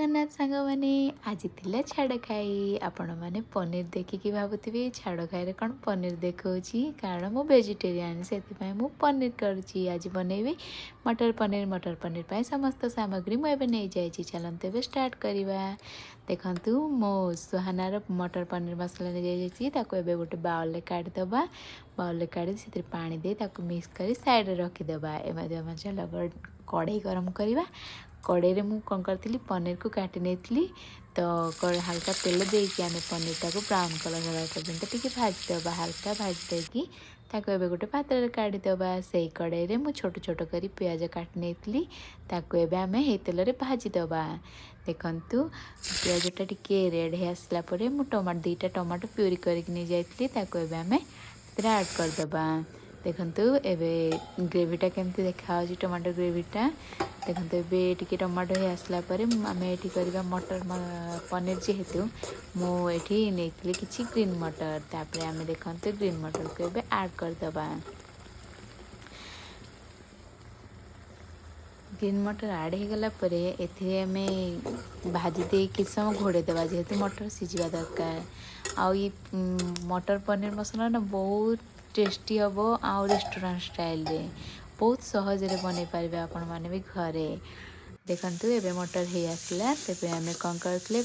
ଜଗନ୍ନାଥ ସାଙ୍ଗମାନେ। ଆଜି ଥିଲା ଛାଡ଼ଖାଇ। ଆପଣମାନେ ପନିର ଦେଖିକି ଭାବୁଥିବେ, ଛାଡ଼ଖାଇରେ କ'ଣ ପନିର ଦେଖାଉଛି? କାରଣ ମୁଁ ଭେଜିଟେରିଆନ୍, ସେଥିପାଇଁ ମୁଁ ପନିର କରୁଛି। ଆଜି ବନେଇବି ମଟର ପନିର। ମଟର ପନିର ପାଇଁ ସମସ୍ତ ସାମଗ୍ରୀ ମୁଁ ଏବେ ନେଇଯାଇଛି। ଚାଲନ୍ତୁ, ଏବେ ଷ୍ଟାର୍ଟ କରିବା। ଦେଖନ୍ତୁ, ମୁଁ ସୁହାନାର ମଟର ପନିର ମସଲା ନେଇଯାଇଛି। ତାକୁ ଏବେ ଗୋଟେ ବାଉଲରେ କାଢ଼ିଦେବା। ବାଉଲରେ କାଢ଼ି ସେଥିରେ ପାଣି ଦେଇ ତାକୁ ମିକ୍ସ କରି ସାଇଡ଼ରେ ରଖିଦେବା। ଏବେ ଆମେ ଚାଲ, କଢ଼େଇ ଗରମ କରିବା। କଢ଼େଇରେ ମୁଁ କ'ଣ କରିଥିଲି, ପନିରକୁ କାଟି ନେଇଥିଲି। ତ ହାଲକା ତେଲ ଦେଇକି ଆମେ ପନିରଟାକୁ ବ୍ରାଉନ୍ କଲର୍ ହେବା ପର୍ଯ୍ୟନ୍ତ ଟିକେ ଭାଜିଦେବା। ହାଲକା ଭାଜି ଦେଇକି ତାକୁ ଏବେ ଗୋଟେ ପାତ୍ରରେ କାଢ଼ିଦେବା। ସେଇ କଢ଼େଇରେ ମୁଁ ଛୋଟ ଛୋଟ କରି ପିଆଜ କାଟି ନେଇଥିଲି। ତାକୁ ଏବେ ଆମେ ହେଇ ତେଲରେ ଭାଜିଦେବା। ଦେଖନ୍ତୁ, ପିଆଜଟା ଟିକେ ରେଡ଼୍ ହେଇ ଆସିଲା ପରେ ମୁଁ ଟମାଟୋ, 2ଟା ଟମାଟୋ ପ୍ୟୁରି କରିକି ନେଇଯାଇଥିଲି। ତାକୁ ଏବେ ଆମେ ସେଥିରେ ଆଡ଼୍ କରିଦେବା। ଦେଖନ୍ତୁ, ଏବେ ଗ୍ରେଭିଟା କେମିତି ଦେଖାହେଉଛି, ଟମାଟୋ ଗ୍ରେଭିଟା। ଦେଖନ୍ତୁ, ଏବେ ଟିକେ ଟମାଟୋ ହେଇ ଆସିଲା ପରେ ଆମେ ଏଠି କରିବା ମଟର ପନିର। ଯେହେତୁ ମୁଁ ଏଠି ନେଇଥିଲି କିଛି ଗ୍ରୀନ୍ ମଟର। ତାପରେ ଆମେ ଦେଖନ୍ତୁ, ଗ୍ରୀନ୍ ମଟରକୁ ଏବେ ଆଡ଼୍ କରିଦେବା। ଗ୍ରୀନ୍ ମଟର ଆଡ଼୍ ହେଇଗଲା ପରେ ଏଥିରେ ଆମେ ଭାଜି ଦେଇ କିଛି ସମୟ ଘୋଡ଼େଇ ଦେବା, ଯେହେତୁ ମଟର ସିଝିବା ଦରକାର। ଆଉ ଇଏ ମଟର ପନିର ମସଲା ନା ବହୁତ ଟେଷ୍ଟି ହେବ ଆଉ ରେଷ୍ଟୁରାଣ୍ଟ ଷ୍ଟାଇଲରେ ବହୁତ ସହଜରେ ବନେଇ ପାରିବେ ଆପଣମାନେ ବି ଘରେ। ଦେଖନ୍ତୁ, ଏବେ ମଟର ହେଇ ଆସିଲା। ତେବେ ଆମେ କ'ଣ କରିଥିଲେ,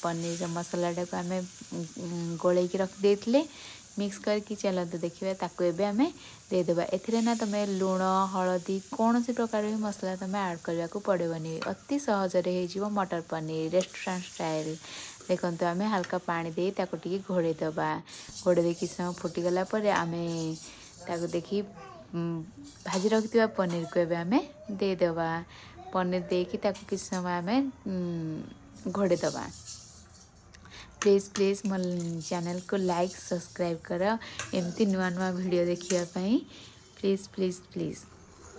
ପନିର ମସଲାଟାକୁ ଆମେ ଗୋଳେଇକି ରଖିଦେଇଥିଲେ ମିକ୍ସ କରିକି। ଚାଲନ୍ତୁ ଦେଖିବା, ତାକୁ ଏବେ ଆମେ ଦେଇଦେବା ଏଥିରେ। ନା ତୁମେ ଲୁଣ, ହଳଦୀ, କୌଣସି ପ୍ରକାର ବି ମସଲା ତୁମେ ଆଡ଼୍ କରିବାକୁ ପଡ଼ିବନି। ଅତି ସହଜରେ ହେଇଯିବ ମଟର ପନିର ରେଷ୍ଟୁରାଣ୍ଟ ଷ୍ଟାଇଲ୍। ଦେଖନ୍ତୁ, ଆମେ ହାଲକା ପାଣି ଦେଇ ତାକୁ ଟିକେ ଘୋଡ଼େଇ ଦେବା। ଘୋଡ଼େଇ ଦେଇ କିଛି ସମୟ ଫୁଟିଗଲା ପରେ ଆମେ ତାକୁ ଦେଖି ଭାଜି ରଖିଥିବା ପନିରକୁ ଏବେ ଆମେ ଦେଇଦେବା। ପନିର ଦେଇକି ତାକୁ କିଛି ସମୟ ଆମେ ଘୋଡ଼େଇ ଦେବା। ପ୍ଲିଜ୍ ପ୍ଲିଜ୍, ମୋ ଚ୍ୟାନେଲକୁ ଲାଇକ୍, ସବସ୍କ୍ରାଇବ୍ କର ଏମିତି ନୂଆ ନୂଆ ଭିଡ଼ିଓ ଦେଖିବା ପାଇଁ। Please, please, please,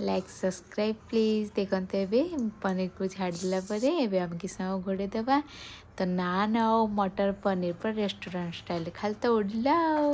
like, subscribe please. ଦେଖନ୍ତୁ, ଏବେ ପନିରକୁ ଛାଡ଼ିଦେଲା ପରେ ଏବେ ଆମେ କିଛି ସମୟ ଘୋଡ଼େଇ ଦେବା। ତ ନାନ୍ ଆଉ ମଟର ପନିର ପୁରା ରେଷ୍ଟୁରାଣ୍ଟ ଷ୍ଟାଇଲ୍, ଖାଲି ତ ଉଡ଼ିଲା ଆଉ।